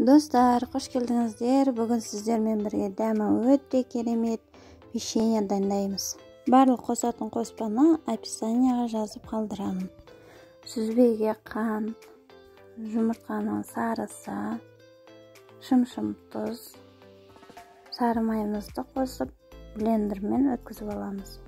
Достар, қош келдіңіздер. Бүгін сіздермен бірге дәмі өте керемет печенье дайындаймыз. Барлық қосатын қоспаны описанияға жазып қалдырамын. Сүзбеге қант, жұмыртқаның сарысы, шымшым тұз, сары майымызды қосып блендермен өткізіп аламыз.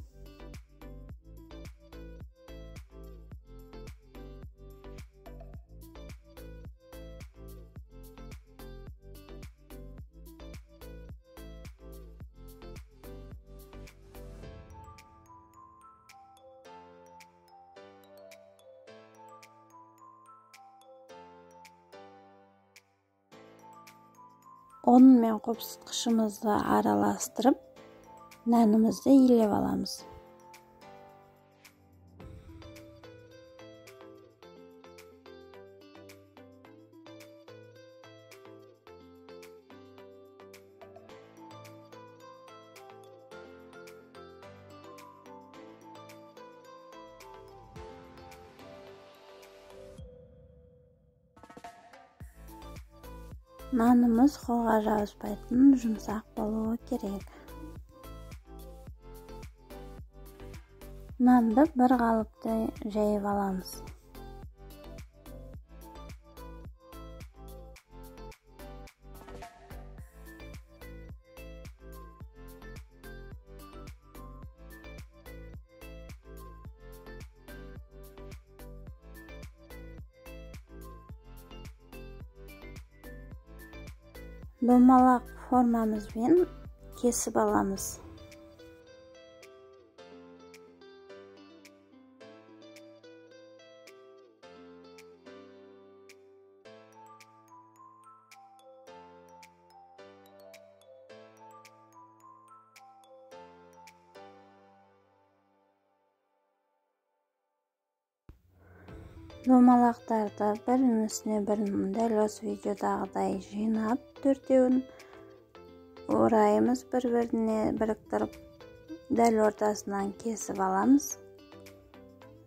Онымен қопсытқышымызды араластырып, нанымызды илеп аламыз. Нанымыз қолға жабыспайтын жұмсақ болуы керек. Нанды бір қалыпты жайып аламыз. Домалақ формамызбен кесіп аламыз. Домалақтарды бірінің үстіне бірін дәл осы видеодағыдай жинап, төртеуін ораймыз, бір-біріне біріктіріп, дәл ортасынан кесіп аламыз.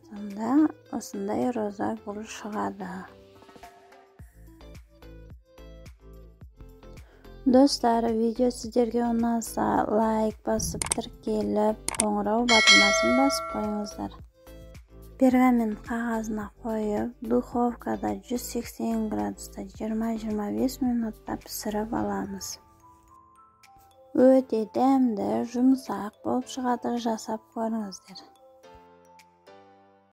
Сонда осындай роза гүл шығады. Достар, видео сіздерге ұнаса, лайк басып, тіркеліп, қоңырау батырмасын басып қойыңыздар. Пергамент қағазына қойып, духовкада 180 градуста 20-25 минутта пісіріп аламыз. Өте дәмді, жұмсақ болып шығады, жасап көріңіздер.